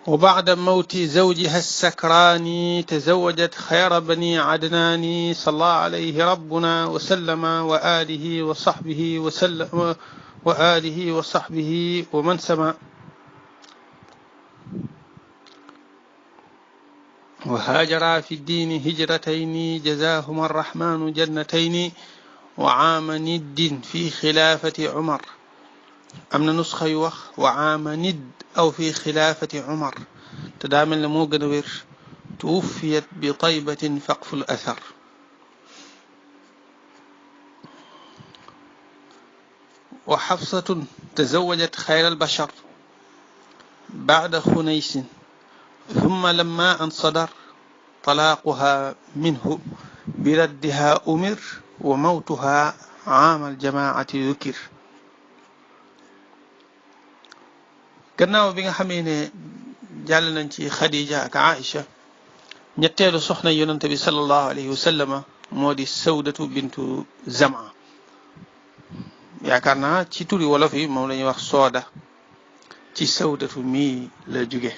وبعد موت زوجها السكران تزوجت خير بني عدنان صلى الله عليه ربنا وسلم وآله وصحبه وسلم وآله وصحبه ومن سمع. وهاجرا في الدين هجرتين جزاهما الرحمن جنتين وعام ند في خلافة عمر. أمنا نسخة يوخ وعام ند أو في خلافة عمر تدامل موغنوير توفيت بطيبة فقف الأثر. وحفصة تزوجت خير البشر بعد خنيس ثم لما أن صدر طلاقها منه بردها أمر وموتها عام الجماعة ذكر. gannaaw bi nga xamee ne jàll nañ ci Khadija ak Aïcha ñetteelu soxna yonante bi sallallahu alayhi wa sallama moo di Sawdatu bintu Zama. yaakaar naa ci turi wolof yi moom la ñuy wax Sooda ci Sawdatu mii la jóge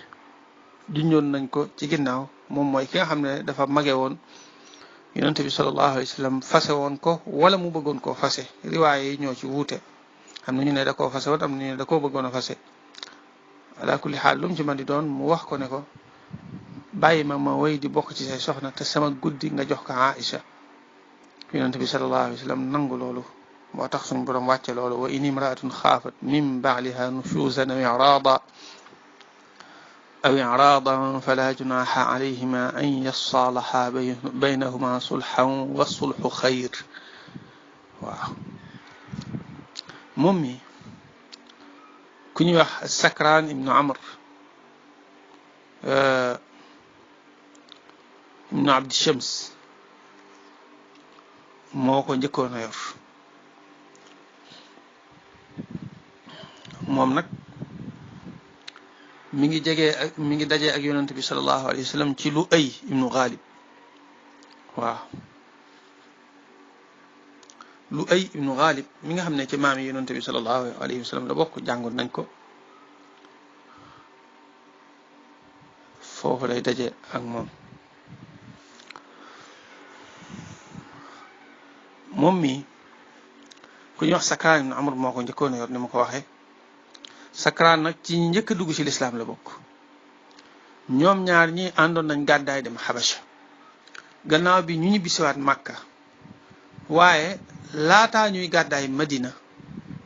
junjoon nañ ko ci ginnaaw. moom mooy ki nga xam ne dafa mage woon yonante bi sallallahu alayhi wa sallam fase woon ko wala mu bëggoon koo fase. riwaaye yi ñoo ci wuute, am na ñu ne da koo fase woon am na ñu ne da koo bëggoon a fase. ala kulli xaal lu mu ci mën di doon mu wax ko ne ko bàyyi ma way di bokk ci say soxna te sama guddi nga jox ko Aïcha. yonent bi sallallahu alayhi wa sallam nangu loolu moo tax suñu borom wàcce loolu wa in imraatun xaafat min baaliha nushuzan aw iradan fala junaha alayhima an yassalaha baynahuma sulhan wa sulhu xayr. waaw moom mi ku ñuy wax Sakran ibnu Amr ibnu Abdi Shams moo ko njëkkoon a yor. moom nag mi ngi dajee ak yonent bi sallallahu alayhi wa sallam ci Lu'ay ibnu Ghalib. waaw Lu'ay ibnu Ghalib mi nga xam ne ci maam yi yonent bi sallallahu alayhi wa sallam la bokk, jàngoon nañ ko. foofu lay daje ak moom. moom mi ku ñuy wax Sakran ibn Amr moo ko njëkkoon a yor ni ma ko waxee. Sakran nag ci ñi njëkk a dugg ci lislaam la bokk. ñoom ñaar ñi àndoon nañ gàddaay dem Xabasha gannaaw bi ñu ñibbisiwaat Makka, waaye laataa ñuy gàddaay Madina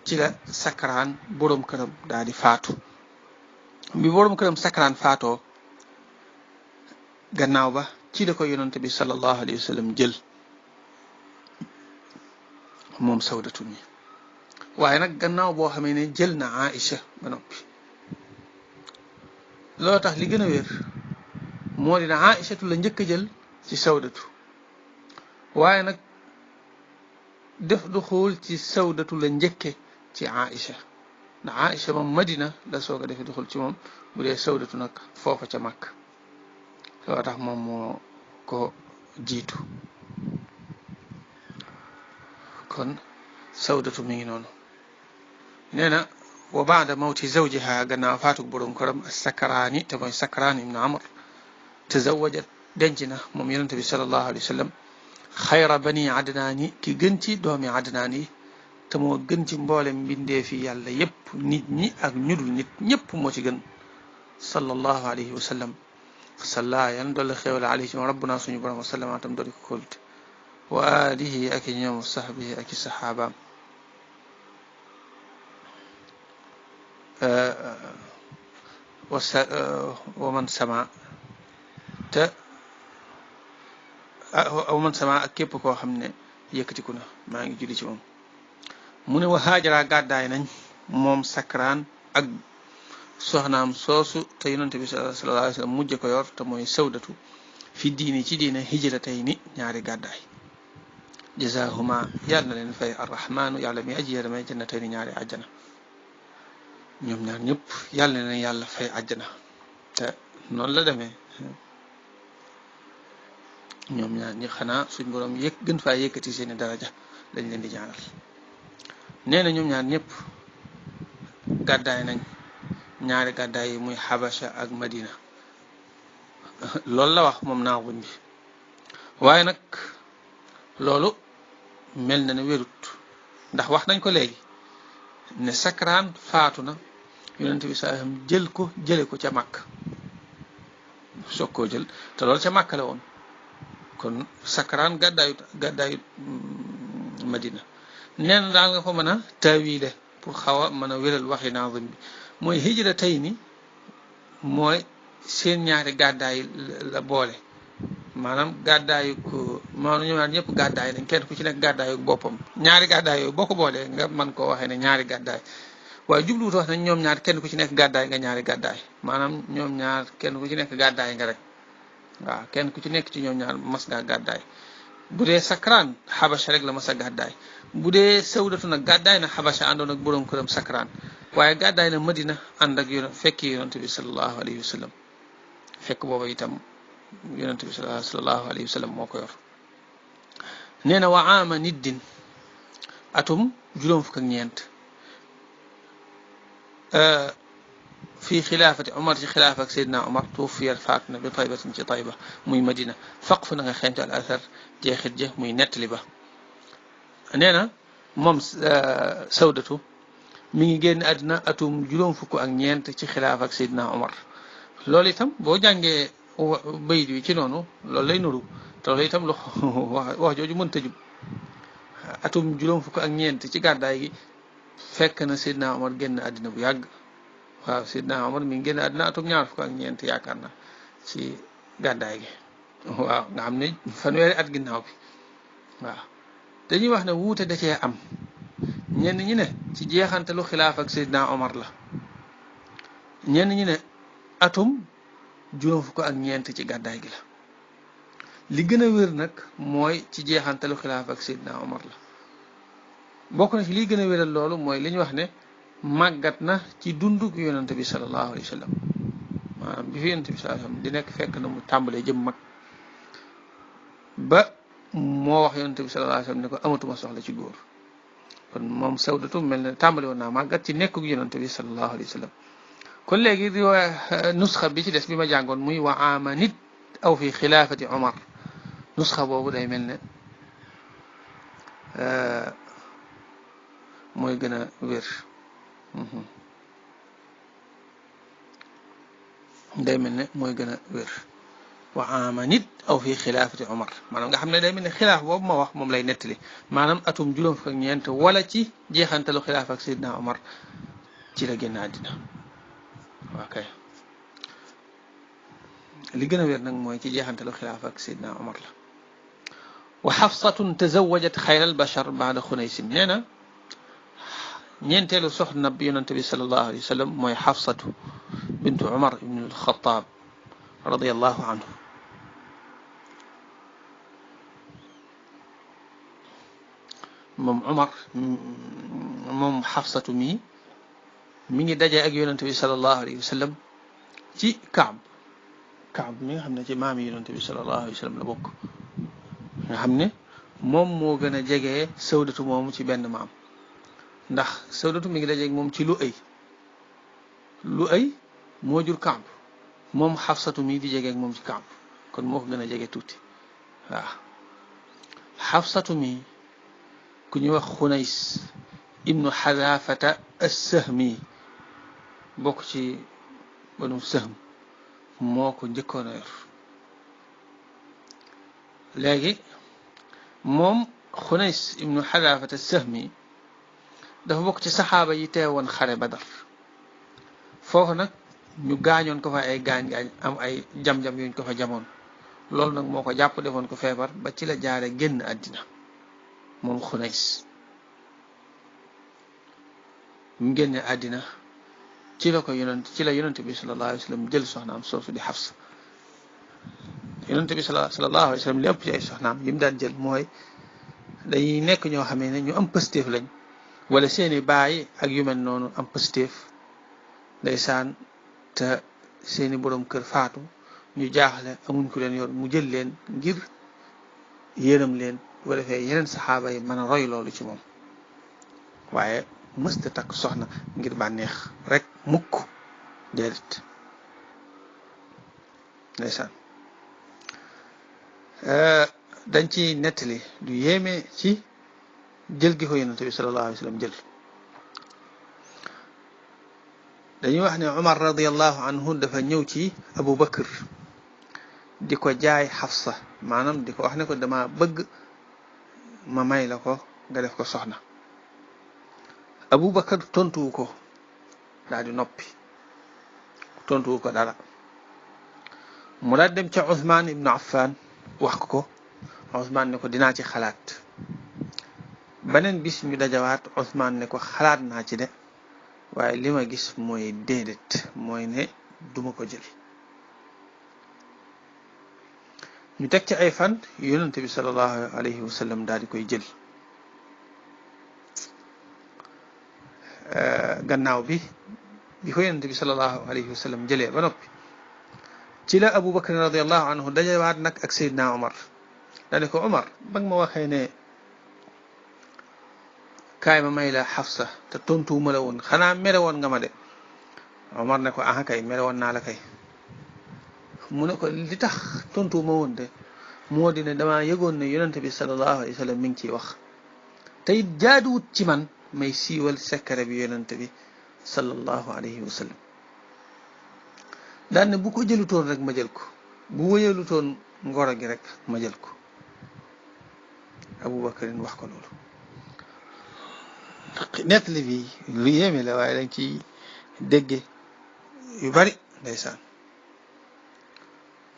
ci la Sakran boroom këram daal di faatu. bi boroom këram Sakran faatoo gannaaw ba ci la ko yonante bi sallallahu alayhi wa sallam jël moom Sawdatu mi. waaye nag gannaaw boo xamee ne jël na Aïcha ba noppi. loolu tax li gën a wér moo dina Aïchatu la njëkk a jël ci Sawdatu, waaye nag def du xool ci Sawdatu la njëkke ci Aïcha, ndax Aïcha moom Madina la soog a defe du xool ci moom, bu dee Sawdatu nag foofa ca Makka. loolu tax moom moo ko jiitu. kon Sawdatu mi ngi noonu. nee na wa baada mawti zawjiha gannaaw faatug boroom këram Sakraani te mooy Sakran ibnu Amr tazawajat denc na moom yonente bi sallallahu alayhi wa sallam xayra bani Adnaani ki gën ci doomi Adnaan yi te moo gën ci mboolem mbindee fi yàlla yépp, nit ñi ak ñudul nit ñépp moo ci gën sallallahu alayhi wa sallam. salla yan doole xéwal alayhi wa rabbuna suñu borom wa sallama tam doole ko kóolute wa alihi ak i ñoom sahbihi ak i saxaabaam. wa man sama ak képp koo xam ne yëkkatiku na maa ngi julli ci moom. mu ne wa haajara gàddaay nañ moom Sakran ak soxnaam soosu te yonante bi sallallahu alayhi wa sallam mujj ko yor te mooy Sawdatu fi diini ci diine hijratayni ñaari gàddaay. jazahuma yàlla na leen fay arrahmaanu yàlla mi aji yërëmee jannatayni ñaari àjjana. ñoom ñaar ñëpp yàlla na yàlla fay àjjana te noonu la demee. ñoom ñaar ñi xanaa suñ borom gën faa yëkkati seeni daraja lañ leen di ñaanal. nee na ñoom ñaar ñëpp gàddaay nañ ñaari gàddaay yi muy Habasha ak Madina loolu la wax moom Naazim bi waaye nag loolu mel na ne wérut ndax wax nañ ko léegi ne Sakraan faatu na yonent bi sallallahu alayhi wasallam jële ko ca Makka soog koo jël te loolu ca Makka la woon kon Sakraan gàddaayu Madina nee na daal nga ko mën a tawile pour xaw a mën a wéral waxi Naazim bi mooy hijra tey ni mooy seen ñaari gàddaay la boole maanaam gàddaayu ko maanaam ñoom ñaar ñëpp gàddaay nañ kenn ku ci nekk gàddaayu boppam ñaari gàddaay yooyu boo ko boolee nga mën koo waxee ne ñaari gàddaay waaye jubluwut wax nañ ñoom ñaar kenn ku ci nekk gàddaay nga ñaari gàddaay maanaam ñoom ñaar kenn ku ci nekk gàddaay nga rek waaw kenn ku ci nekk ci ñoom ñaar mas ngaa gàddaay bu dee Sakraan Habasha rek la mas a gàddaay bu dee Sawdatu nag gàddaay na Habasha àndoon ak borom këram Sakraan waaye gàddaay na Madina ànd ak fekki yonent bi sallallahu alayhi wa sallam fekk booba itam yonent bi sallallahu alayhi wa sallam moo ko yor nee na wa aama niddin atum juróom fukk ak ñeent fii xilaafati Umar ci xilaafa ak Seydina Umar tuufiyat faatu na bi taybatin ci Tayba muy Madina faqfu na nga xeeñtu al athar jeexit ja muy nettali ba nee na moom Sawdatu mi ngi génn àddina atum juróom fukk ak ñeent ci xilaafa ak Seydina Umar loolu itam boo jàngee bayit wi ci noonu loolu lay nuru te loolu itam lu wax jooju mënta jub atum juróom fukk ak ñeent ci gàddaay gi fekk na Seydina Omar génn àddina bu yàgg waaw Seydina Omar mi ngi génn àddina atum ñaar fukk ak ñeent yaakaar na ci gàddaay gi waaw nga xam ne fanweeri at ginnaaw bi waaw dañuy wax ne wuute da cee am ñenn ñi ne ci jeexantalu xilaaf ak Seydina Omar la ñenn ñi ne atum juróom fukk ak ñeent ci gàddaay gi la li gën a wér nag mooy ci jeexantalu xilaaf ak Seydina Omar la bokk na ci liy gën a wéral loolu mooy li ñu wax ne màggat na ci dundug yonante bi sallallahu alayhi wa sallam maanaam bi fi yonante bi sallallahu alayhi wa sallam di nekk fekk na mu tàmbalee jëm mag ba moo wax yonante bi sallallahu alayhi wa sallam ne ko amatuma soxla ci góor kon moom Sawdatu mel ne tàmbale woon naa màggat ci nekkug yonante bi sallallahu alayhi wa sallam kon léegi riwaaya nusxa bi ci des bi ma jàngoon muy wa aama nit aw fi xilaafati Omar nusxa boobu day mel ne mooy gën a wér day mel ne mooy gën a wér wa aama nit aw fi xilaafati Omar maanaam nga xam ne day mel ne xilaaf boobu ma wax moom lay nettali maanaam atum juróom fukk ak ñeent wala ci jeexantalu xilaaf ak Seydina Omar ci la génn àddina ok li gën a wér nag mooy ci jeexantalu xilaaf ak Seydina Omar la wa Xafsatun tazawajat xayral bashar baada Xunaysin nee na ñeenteelu soxna bi yonante bi sallallahu alayhi wa sallam mooy Xafsatu bintu Umar ibn al-Xattaab radiyallahu anhu moom Umar moom Xafsatu mi ngi daje ak yonante bi sallallahu alayhi wa sallam ci Kaab mi nga xam ne ci maami yonante bi sallallahu alayhi wa sallam la bokk nga xam ne moom moo gën a jege Sawdatu moomu ci benn maam ndax Sawdatu mi ngi daje ak moom ci lu ay moo jur Kaab moom Xafsatu mi di jege ak moom ci Kaab kon moo ko gën a jege tuuti waaw Xafsatu mi ku ñuy wax Xunays ibnu Xadaafata as-Sahmi bokk ci banu Sahm moo ko njëkkoon a yor léegi moom Xunays ibnu Xadaafata as-Sahmi dafa bokk ci saxaaba yi teewoon xare Badar foofu nag ñu gaañoon ko fa ay gaañ-gaañ am ay jam-jam yuñ ko fa jamoon loolu nag moo ko jàpp defoon ko feebar ba ci la jaare génn àddina moom Xunays mu génne àddina ci la yonent bi sallallahu alayhi wa sallam jël soxnaam soosu di Xafsa yonent bi sallallahu alayhi wa sallam lépp ci ay soxnaam yi mu daan jël mooy dañuy nekk ñoo xamee ne ñu am pëstéef lañ wala seeni baay ak yu mel noonu am pëstéef ndeysaan te seeni borom kër faatu ñu jaaxle amuñ ku leen yor mu jël leen ngir yërëm leen bu defee yeneen saxaaba yi mën a roy loolu ci moom waaye mësta takk soxna ngir bànneex rek mukk déedéet ndeysaan dañ ci nettali lu yéeme ci jël gi ko yonent bi sallallahu alayhi wa sallam jël dañuy wax ne Umar radiyallahu anhu dafa ñëw ci Abu Bakr di ko jaay Xafsa maanaam di ko wax ne ko dama bëgg ma may la ko nga def ko soxna Abu Bakr tontuwu ko daal di noppi tontuwu ko dara mu daal dem ca Ousmane ibnu Affan wax ko Ousmane ne ko dinaa ci xalaat beneen bis ñu dajawaat Ousmane ne ko xalaat naa ci de waaye li ma gis mooy déedéet mooy ne duma ko jël ñu teg ci ay fan yonent bi sallallahu alayhi wa sallam daal di koy jël gannaaw bi ko yonent bi sallallahu alayhi wa sallam jëlee ba noppi ci la Abu Bakr radiyallahu anhu dajawaat nag ak Seydina Omar daal di ko Omar ba nga ma waxee ne kaay ma may la Xafsa te tontuwuma la woon xanaa mere woon nga ma de Omar ne ko ah kay mere woon naa la kay mu ne ko li tax tontuwuma woon de moo di ne damaa yëgoon ne yonent bi sallallahu alayhi wa sallam mi ngi ciy wax te it jaaduwut ci man may siiwal sekkare bi yonent bi sallallahu alayhi wa sallam daan ne bu ko jëlutoon rek ma jël ko bu wëyalutoon ngoro gi rek ma jël ko Abu Bakrin wax ko loolu nettali bi lu yéeme la waaye dañ ci dégge yu bari ndeysaan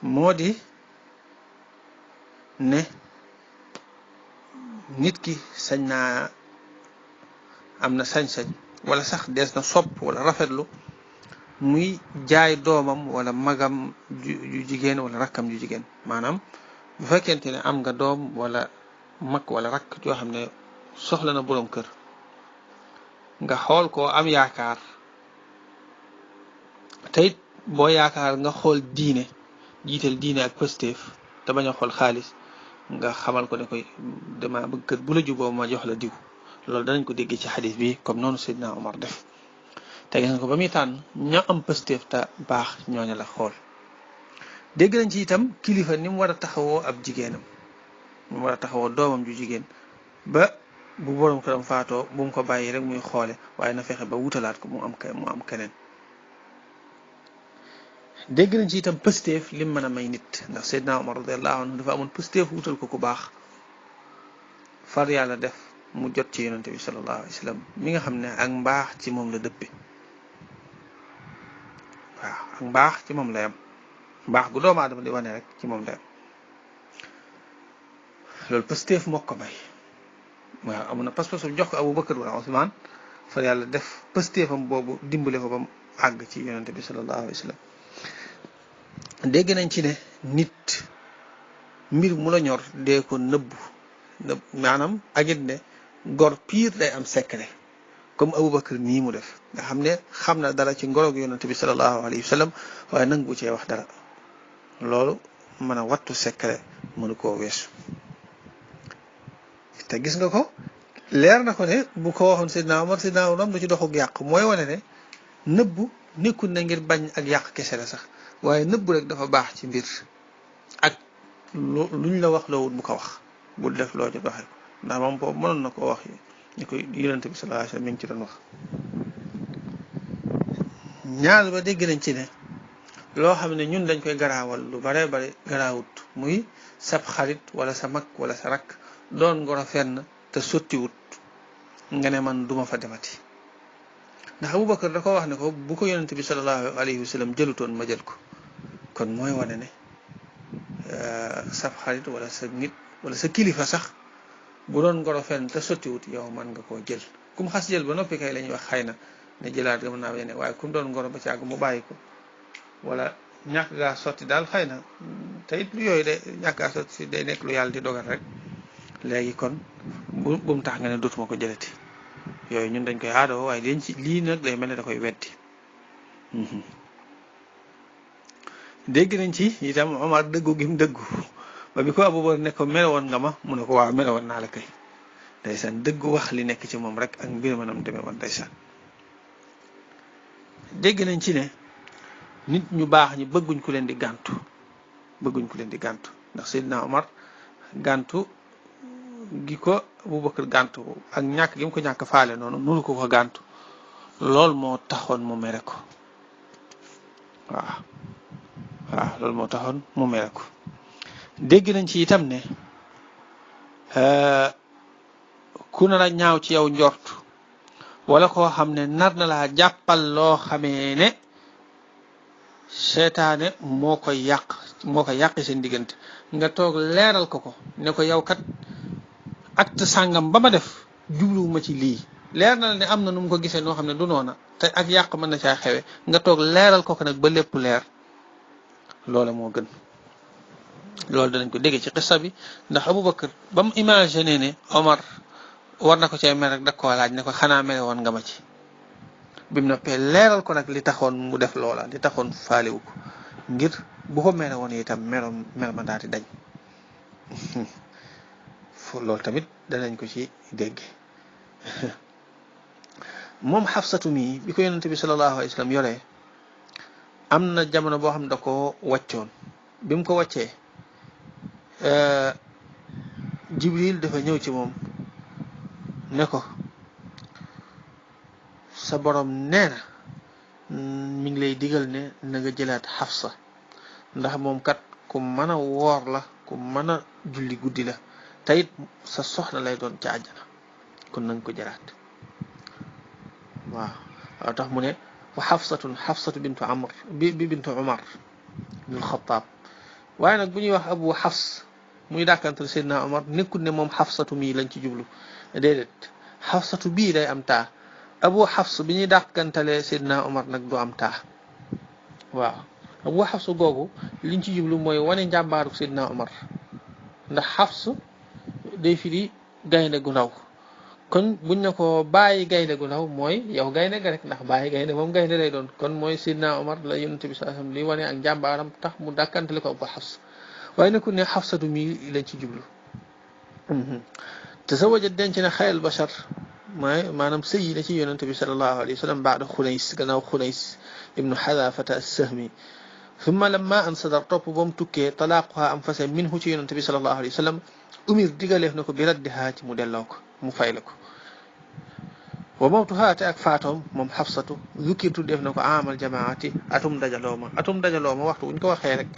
moo di ne nit ki sañ naa am na sañ-sañ wala sax dees na sopp wala rafetlu muy jaay doomam wala magam ju jigéen wala rakkam ju jigéen maanaam bu fekkente ne am nga doom wala mag wala rakk yoo xam ne soxla na boroom kër nga xool ko am yaakaar te it boo yaakaar nga xool diine jiital diine ak pësteef te bañ a xool xaalis nga xamal ko ne koy dama bëgg kër bu la juboo ma jox la diw loolu danañ ko dégg ci xadis bi comme noonu Seydina Omar def te gis nga ko ba muy tànn ña am pësteef te baax ñooñu la xool dégg nañ ci itam kilifa ni mu war a taxawoo ab jigéenam ni mu war a taxawoo doomam ju jigéen ba bu borom këram faatoo bu mu ko bàyyi rek muy xoole waaye na fexe ba wutalaat ko mu am keneen dégg nañ ci itam pësteef lim mën a may nit ndax Seydina Omar radiyallahu anhu dafa amoon pësteef wutal ko ku baax far yàlla def mu jot ci yonente bi sallallahu alayhi wa sallam mi nga xam ne ak mbaax ci moom la dëppe waaw ak mbaax ci moom la yam mbaax gu doomu aadama di wane rek ci moom la yam loolu pësteef moo ko may waaw amoon na pas-pas jox ko Abu Bakar wala Usmaan far yàlla def pësteefam boobu dimbale ko ba mu àgg ci yonente bi sallallahu alayhi wa sallam dégg nañ ci ne nit mbir mu la ñor dee ko nëbb maanaam agit ne gor piir day am secret comme Aboubacar nii mu def nga xam ne xam na dara ci ngorog yonent bi sallallahu alayhi wa sallam waaye nangu cee wax dara loolu mën a wattu secret mënu koo weesu te gis nga ko leer na ko ne bu ko waxoon Seydina Omar du ci doxuk yàq mooy wane ne nëbbu nekkul na ngir bañ ak yàq kese la sax waaye nëbbu rek dafa baax ci mbir ak luñ la wax loowul bu ko wax bul def loo jot waxee ko ndax moom boobu mënoon na koo wax ñu koy yonent bi sallallahu alayhi wasallam mi ngi ci doon wax ñaar ba dégg nañ ci ne loo xam ne ñun dañ koy garaawal lu bare bare garaawut muy sab xarit wala sa mag wala sa rakk doon ngoro fenn te sottiwut nga ne man duma fa demati ndax Aboubacar da ko wax ne ko bu ko yonent bi sallallahu alayhi wasallam jëlutoon ma jël ko kon mooy wane ne sab xarit wala sa nit wala sa kilifa sax bu doon ngoro fenn te sottiwut yow man nga koo jël kum xas jël ba noppi kay la ñuy wax xëy na ne jëlaat ga mën naa ne waaye kum doon ngoro ba caag mu bàyyi ko wala ñàkk gaa sotti daal xëy na te it lu yooyu de ñàkk gaa sotti day nekk lu yàlla di dogal rek léegi kon bu mu tax nga ne dootuma ko jëlati yooyu ñun dañ koy aadoo waaye liñ ci lii nag day mel ne da koy weddi dégg nañ ci itam Omar dëggu gi mu dëggu ba bi ko Abubakar ne ko merewoon nga ma mu ne ko waaw merewoon naa la kay ndeysaan dëggu wax li nekk ci moom rek ak mbir manam demee woon ndeysaan dégg nañ ci ne nit ñu baax ñi bëgguñ ku leen di gàntu ndax Seydina Omar gàntu gi ko Abubakar gàntu ak ñàkk gi mu ko ñàkk faale noonu nuru ko gàntu loolu moo taxoon mu mere ko waaw loolu moo taxoon mu mere ko dégg nañ ci itam ne ku nar a ñaaw ci yow njort wala koo xam ne nar na laa jàppal loo xamee ne seytaane moo koy yàqi seen diggante nga toog leeral ko ne ko yow kat acte sàngam ba ma def jubluwuma ci lii leer na la ne am na nu mu ko gisee noo xam ne du noona te ak yàq mën na caa xewe nga toog leeral ko nag ba lépp leer loola moo gën. loolu danañ ko dégg ci xissa bi ndax Abubakar ba mu imaginé ne Omar war na ko cee mer rek da koo laaj ne ko xanaa mere woon nga ma ci bi mu noppee leeral ko nag li taxoon mu def loola li taxoon faalewu ko ngir bu ko mere woon itam mer ma daal di dañ loolu tamit danañ ko ci dégg. moom Xafsatu mi bi ko yonente bi sallallahu alayhi wa sallam yoree am na jamono boo xam ne da ko wàccoon bi mu ko wàccee Jibril dafa ñëw ci moom ne ko sa borom nee na mi ngi lay digal ne na nga jëlaat Xafsa ndax moom kat ku mën a woor la ku mën a julli guddi la te it sa soxna lay doon ca àjjana kon na nga ko jëlaat waaw tax mu ne wa Xafsatu bintu Umar ibn Xattaab waaye nag bu ñuy wax Abu Xafs muy dàkkantal Seydina Omar nekkul ne moom Xafsatu mii lañ ci jublu déedéet Xafsatu bii day am taa Abu Xafs bi ñuy dàkkantalee Seydina Omar nag du am taa waaw Abu Xafs googu liñ ci jublu mooy wane njàmbaaru Seydina Omar ndax Xafs day firi gaynde gu ndaw kon buñ ne ko bàyyi gaynde gu ndaw mooy yow gaynde nga rek ndax bàyyi gaynde moom gaynde lay doon kon mooy Seydina Omar la Yonent bi sallallahu alayhi wasallam li wane ak njàmbaaram tax mu dàkkantale ko Abu Xafs waaye nekkul ne Xafsatu mi lañ ci jublu tazawaja denc na xayral bashar maanaam sëyi na ci Yonent bi sallallahu alayhi wasallam baada Xunays gannaaw Xunays ibnu Xadaafata as-Sahmi thumma lamma an sadar topp ba mu tukkee talaaquha am fase minhu ci Yonent bi sallallahu alayhi wasallam umir digaleef na ko bi raddiha ci mu delloo ko mu fay la ko wa mawtuha te ak faatoom moom Xafsatu zukirtu def na ko amal jamaati atum dajaloo ma waxtu wuñ ko waxee rek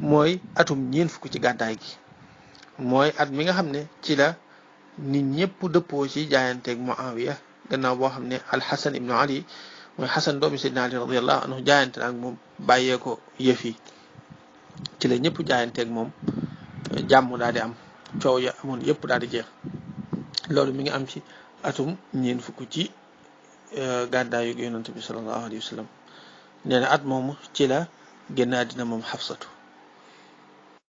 mooy atum ñeent fukk ci gàddaay gi mooy at mi nga xam ne ci la nit ñëpp dëppoo ci jaayanteeg Muawiya gannaaw boo xam ne Alxasan ibnu Ali mooy Xasan doomi Seydina Ali radiyallahu anhu jaayante ak moom bàyyee ko yëf yi ci la ñëpp jaayanteeg moom jàmm daal di am coow ya amoon yëpp daal di jeex loolu mi ngi am ci atum ñeent fukk ci gàddaayu Yonent bi sallallahu alayhi wa sallam nee na at moomu ci la génn àddina moom Xafsatu